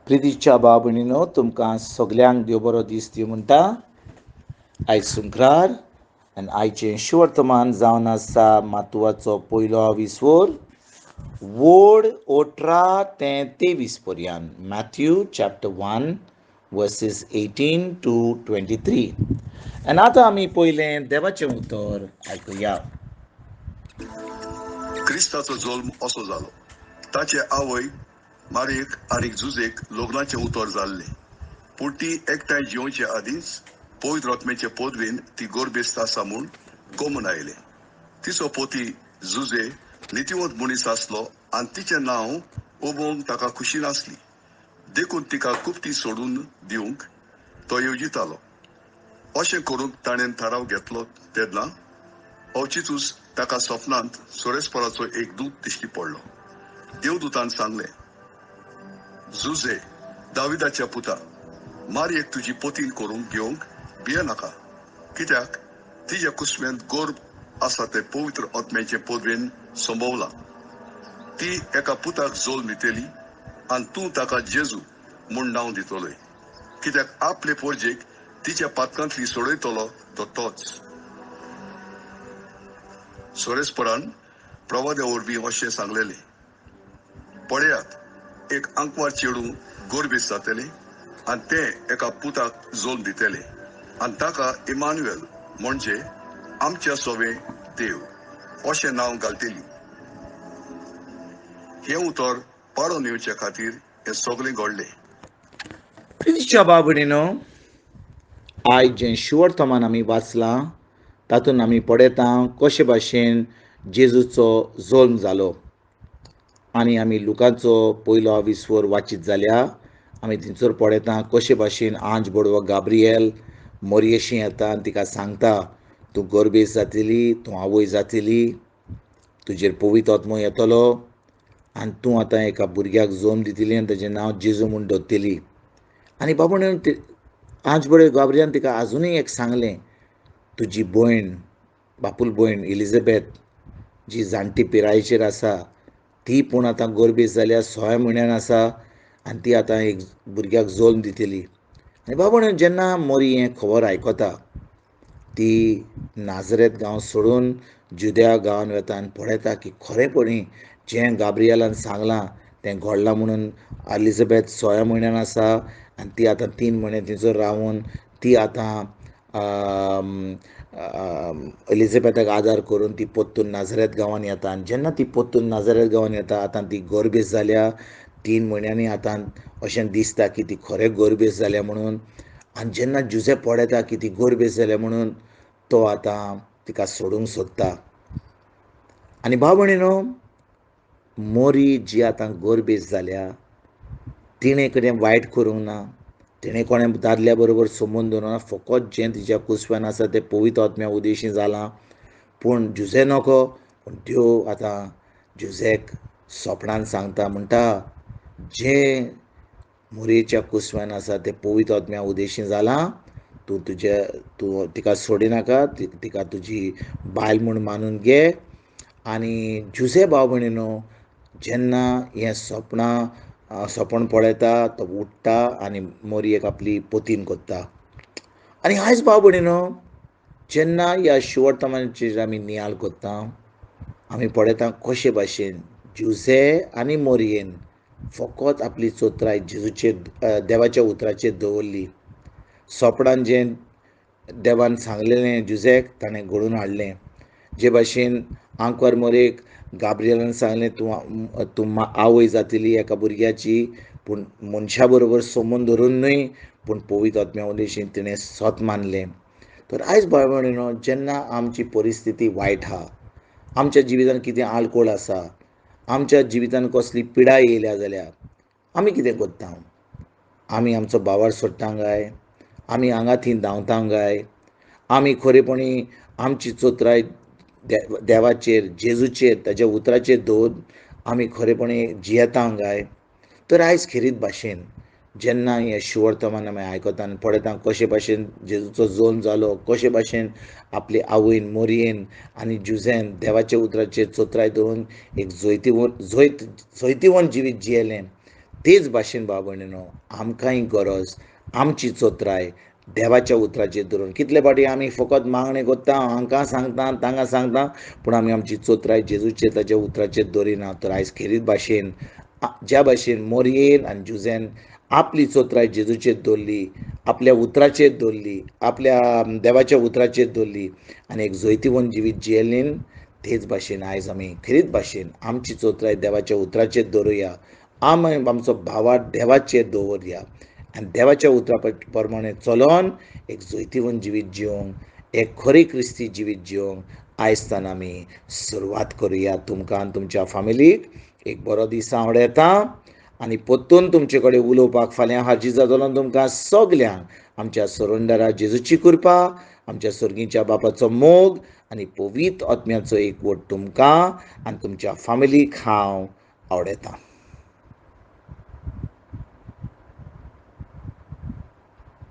प्रितीच्या भाव भयणीनो, तुमकां सगल्यांक देव बरो दीस दी म्हणटा. आयज सुंक्रार आनी आयचें शुवर्तमान जावन आसा मातुवाचो पयलो आविस्वोर वोड 18 ते 23 पर्यंत. Matthew chapter 1 verses 18 to 23. आनी आतां आमी पयलें देवाचें उतर आयकुया. क्रिस्ताचो जल्म असो जालो. ताचे आवय मारयेक आनी जुजेक लग्नाचें उतर जाल्लें, पूण ती एकठांय जिवचे आदींच पवित्र आत्म्याचे पदवेन ती गर्भेस्त आसा म्हूण गोमून आयलें. तिचो पोती जुजे नितिवंत मनीस आसलो आनी तिचें नांव उबोवंक ताका खुशी नासली, देखून तिका कुपती सोडून दिवंक तो येवजितालो. अशें करूंक ताणें थाराव घेतलो तेन्ना अवचितूच ताका सपनांत सोरेस्पराचो एक दूत दिश्टी पडलो. देवदूतान सांगलें, जुजे दाविदाच्या पुता, मारयेक तुजी पोतीन करूंक घेवंक भिये नाका, कित्याक तिज्या कुसम्यांत गर्भ आसा तें पवित्र आत्म्याचे पदवेन संभवलां. ती एका पुताक जल्म दितली आनी तूं ताका जेजू म्हूण नांव दितलोय, कित्याक आपले पोरजेक तिच्या पातकांतली सोडयतलो तो तोच. सोरेस्परान प्रवाद्या वरवीं अशें सांगलेलें, पळयात, एक आंकवार चेडूं गर्भेस्त जातलें आनी तें एका पुताक जल्म दितलें आनी ताका इमानुएल म्हणजे आमच्या सोवे देव अशें नांव घालतली. हें उतर पाळोवन येवचे खातीर हें सगळें घडलें. प्रितीच्या भाव भयणीनो, आयज जें शुवर्तमान आमी वाचलां तातूंत आमी पळयता कशे भाशेन जेजूचो जल्म जालो. आनी आमी लुकाचो पयलो आविस्वर वाचीत जाल्यार आमी थंयसर पळयता कशे भाशेन आंज बडवो गाब्रिएल मोरयेशी येता आनी तिका सांगता, तूं गर्भेस्त जातली, तूं आवय जातली, तुजेर पवित्र आत्मो येतलो आनी तूं आतां एका भुरग्याक जल्म दितली आनी ताजें नांव जेजू म्हूण दवरतली. आनी बाबा आंज बडवे गाब्रिएलान तिका आजुनूय एक सांगलें, तुजी भयण, बापूल भयण एलिझाबेथ जी जाणटी पिरायेचेर आसा ती पूण आतां गर्भेस्त जाल्या, 6 म्हयन्यान आसा आनी ती आतां एक भुरग्याक जल्म दितली. आनी बाबा जेन्ना मोरी हें खबर आयकता ती नाजरेत गांव सोडून जुद्या गांवान वता आनी पळयता की खरेंपणी जें गाब्रिएलान सांगलां तें घडलां म्हणून. एलिझाबेथ 6 म्हयन्यान आसा आनी ती आतां 3 म्हयने थंयसर रावन ती आतां एलिझाबेथाक आदार करून ती पोत्तून नाजरेत गांवान येता. आनी जेन्ना ती पोत्तून नाजरेत गांवान येता आतां ती गर्भेस्त जाल्या 3 म्हयन्यांनी. आतां अशें दिसता की ती खरें गर्भेस्त जाल्या म्हणून. आनी जेन्ना जुजे पळयता की ती गर्भेस्त जाल्या म्हणून तो आतां तिका सोडूंक सोदता. आनी भाव भयणीनो, मोरी जी आतां गर्भेस्त जाल्या तिणें कितें वायट करूंक ना, तिणें कोणें दादल्या बरोबर संबंद दवरूंक ना, फकत जें तिच्या कुसव्यान आसा तें पवित्र आत्म्या उदेशी जालां. पूण जुजे नको, पूण देव आतां जुजेक सोपणान सांगता, म्हणटा जें मोरयेच्या कुसव्यान आसा तें पवित्र आत्म्या उदेशी जालां, तूं तुजे तूं तिका सोडिनाका, तिका तुजी बायल म्हूण मानून घे. आनी जुजे भाव भयणीनो जेन्ना हें सपनां सपन पळयता तो उठ्ठा आनी मोरयेक आपली पोतीन कोत्ता. आनी आयज भाव भयणीनो जेन्ना ह्या शुवर्तमानाचेर आमी नियाळ कोत्ता आमी पळयता कशे भाशेन जुजे आनी मोरयेन फकत आपली चोत्राय जेजूचेर देवाच्या उतराचेर दवरली. सोपणान जें देवान सांगलेलें जुजेक ताणें घडोवन हाडलें. जे भाशेन आंकवार मोरयेक गाब्रिएलान सांगलें, तूं तूं आवय जातली एका भुरग्याची, पूण मनशा बरोबर संबंद धरून न्हय, पूण पवित्र आत्म्या उदेशीन तिणें सत मानलें. तर आयज भाव भयणीनो जेन्ना आमची परिस्थिती वायट आहा, आमच्या जिवितान कितें आडखळ आसा, आमच्या जिवितान कसली पिडा येयल्या जाल्यार आमी कितें करता? आमी आमचो भावार सोडटा काय? आमी हांगा थंय धांवता काय? आमी खरेपणी आमची चोत्राय देवाचेर, जेजूचेर, ताच्या उतराचेर दवरून आमी खरेपणी जियेता काय? तर आयज खेरीत भाशेन जेन्ना हें शुवर्तमान आमी आयकता आनी पळयता कशे भाशेन जेजूचो जल्म जालो, कशे भाशेन आपले आवयन मोरयेन आनी जुजेन देवाच्या उतराचेर चोत्राय दवरून एक जैतिवंत जिवीत जियेलें, तेच भाशेन भाव भयणीनो, आमकांय गरज आमची चोत्राय देवाच्या उतराचेर धरून. कितले फावटी आमी फकत मागणें करता, हांकां सांगता तांकां सांगता, पूण आमी आमची चोत्राय जेजूचेर ताच्या उतराचेर दवरिना. तर आयज खेरीत भाशेन ज्या भाशेन मोरयेन आनी जुझेन आपली चोत्राय जेजूचेर दवरली, आपल्या उतराचेर दवरली, आपल्या देवाच्या उतराचेर दवरली आनी एक जैतिवंत जिवीत जियेलीन, तेच भाशेन आयज आमी खेरीत भाशेन आमची चोत्राय देवाच्या उतराचेर दवरुया. आमी आमचो भावार्थ देवाचेर दवरया आनी देवाच्या उतरा प्रमाणे चलोन एक जैतिवंत जिवीत जिवंक, एक खरी क्रिस्ती जिवीत जिवंक आयज आमी सुरवात करुया. तुमकां आनी तुमच्या फामिलीक एक बरो दीस हांव येता आनी परतून तुमचे कडेन उलोवपाक फाल्यां हाजीर जातलो. तुमकां सगल्यांक आमच्या सरोंडरा जेजूची कृपा, आमच्या सर्गीच्या बापाचो मोग आनी पवित्र आत्म्याचो एकवट तुमकां आनी तुमच्या फामिलीक हांव आवडयतां.